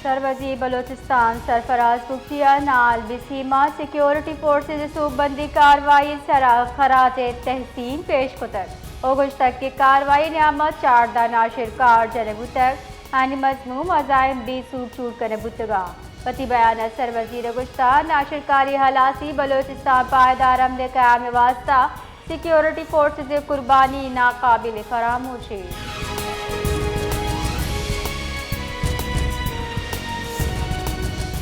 سروزیر بلوچستان سرفراز بگٹی ءَ نال بسیم ءَ سیکیورٹی فورسز ءِ سوبمندی کاروائی ءِ سرا خراج تحسین پیش کتگ ءُ گوشتگ کہ کاروائی ءِ نیام ءَ چاردہ ناشرکار جنگ بوتگ، آنی مزنوں مزائم بے سوب چوٹ کنگ بوتگ اَنت۔ وتی بیان ءَ سروزیر ءَ گوشتگ ناشرکاری ہلاسی بلوچستان پائیدار امن ءِ قیام ءِ واستہ سیکیورٹی فورسز ءِ قربانی ناقابل فراموشے۔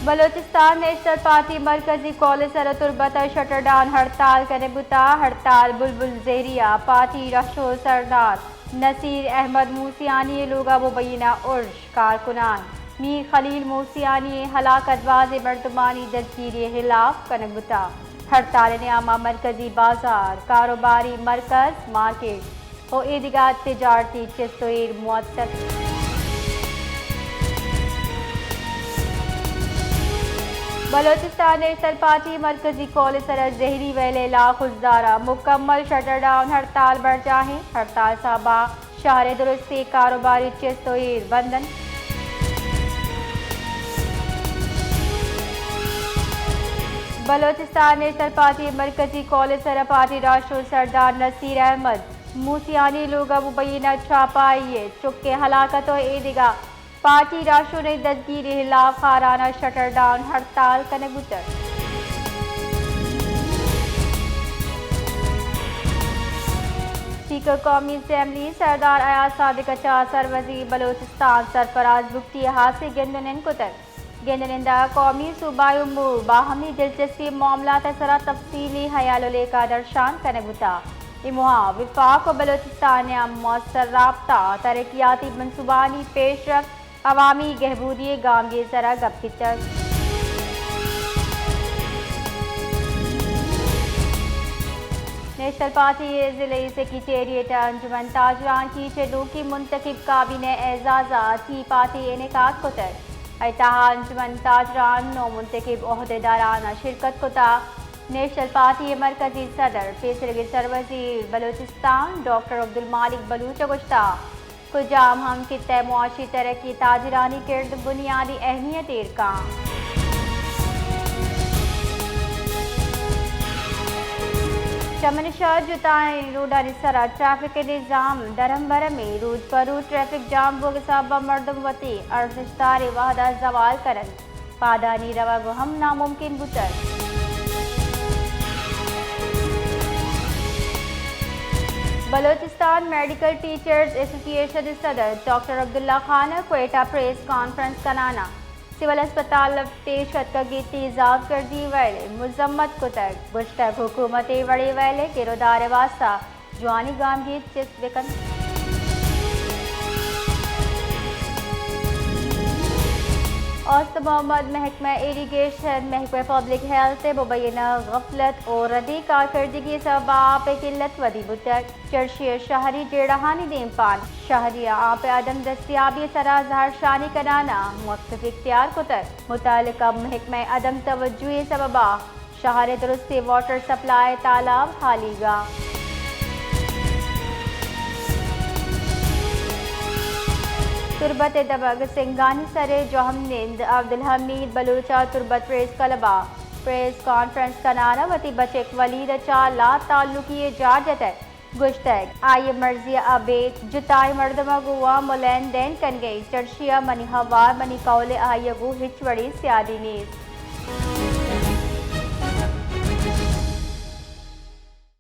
بلوچستان نیشنل پارٹی مرکزی کالج ءِ سر ءَ تربت ءَ شٹر ڈاؤن ہڑتال کنگ بوتگ۔ ہڑتال بلبل زہری ءَ پارٹی رہشون سردار نصیر احمد موسیانی ءِ لوگ ءَ مبینہ ارش کارکنان میر خلیل موسیانی ءِ ہلاکت، بازیں مردمانی دزگیری ءِ ہلاپ کنگ بوتگ۔ ہڑتال ءِ نیام ءَ مرکزی بازار، کاروباری مرکز، مارکیٹ ءُ ایدگہ تجارتی چست ءُ ایر معطل۔ بلوچستان نیشنل پارٹی مرکزی کالج ءِ سر ءَ زہری ویل ءِ لاکھ خضدار ءَ مکمل شٹر ڈاؤن ہڑتال برجاہ اِنت۔ ہڑتال سبب ءَ شہر ءِ درستیں کاروباری چست ءُ ایر بند اَنت۔ بلوچستان نیشنل پارٹی مرکزی کالج ءِ سر ءَ پارٹی رہشون سردار نصیر احمد موسیانی ءِ لوگ ءَ مبینہ چھاپائی ءِ چکیں ہلاکت ءُ ایدگہ پارٹی رہشونانی دزگیری ءِ ہلاپ خارانہ شٹر ڈاؤن ہڑتال کنگ بوتگ۔ اسپیکر قومی اسمبلی سردار ایاز صادق ءَ چہ سروزیر بلوچستان سرفراز بگٹی ءَ ہاسیں گند ءُ نند کتگ۔ گند ءُ نند ءَ قومی ءُ صوبائی امور، باہمی دلچسپی معاملات ءِ سر ءَ تفصیلی ہیال ءُ لیکہ درشان کنگ بوتگ۔ اے موہ ءَ وفاق ءُ بلوچستان ءِ ہم مؤثر رابطہ، ترقیاتی منصوبانی پیشرفت، عوامی گہبودی ءِ گامگیج ءِ سر ءَ گپ بیتگ۔ نیشنل پارٹی ءِ ضلعی سیکرٹریٹ ءَ انجمن تاجران کیچ ءِ نوکیں منتخب کابینہ ءِ اعزاز ءَ ٹی پارٹی انعقاد کتگ۔ اے تہا انجمن تاجران نومنتخب عہدیداران ءَ شرکت کتگ۔ نیشنل پارٹی ءِ مرکزی صدر پیسریگیں سروزیر بلوچستان ڈاکٹر عبدالمالک بلوچ ءَ گوشتگ، کجام ہم خطہ ءِ معاشی ترقی ءَ تاجرانی کرد بنیادی اہمیت ایر کنت۔ چمن شہر ءِ جتائیں روڈانی سر ءَ ٹریفک ءِ نظام درہم برہم اِنت۔ روچ پہ روچ ٹریفک جام بوگ ءِ سبب ءَ مردم وتی ارزشت داریں وہد ءَ زوال کن اَنت۔ پادانی روگ ہم ناممکن بوتگ۔ بلوچستان میڈیکل ٹیچرز ایسوسی ایشن ءِ صدر ڈاکٹر عبداللہ خان ءَ کوئٹہ ءَ پریس کانفرنس کنان ءَ سول ہسپتال ءَ پیش اتکگیں تیزاب گردی ویل ءِ مذمت کتگ، گوشتگ حکومت اے وڑیں ویل ءِ گرودار ءِ واستہ جوانیں گامگیج چست بہ کنت۔ اوست محمد محکمہ ایریگیشن، محکمہ پبلک ہیلتھ ءِ مبینہ غفلت ءُ ردیں کارکردگی ءِ سبب ءَ آپ ءِ قلت ودی بوتگ۔ چرشی ءَ شہری جیڑہانی دیمپان شہری ءَ آپ ءِ عدم دستیابی ءِ سر ءَ زہرشانی کنان ءَ موقف اختیار کتگ۔ متعلقہ محکمہ ءِ عدم توجہی ءِ سبب ءَ شہر ءِ درستیں واٹر سپلائی تالاب ہالیگ ءَ۔ تربت ءِ دمگ سنگانی سر ءِ جہمنند عبدالحمید بلوچ ءَ تربت پریس کلب ءَ پریس کانفرنس کنان ءَ وتی بچک ولید ءَ چہ لاتعلقی ءِ جار جتگ۔ گوشتگ، آئی ءِ مرضی ءَ ابید جتائیں مردم ءَ گوں وام ءُ لین دین کنگ ءَ اِنت، چرشی ءَ منی ہوار منی قول ءَ آئی ءَ گوں ہچ وڑیں سیادی نیست۔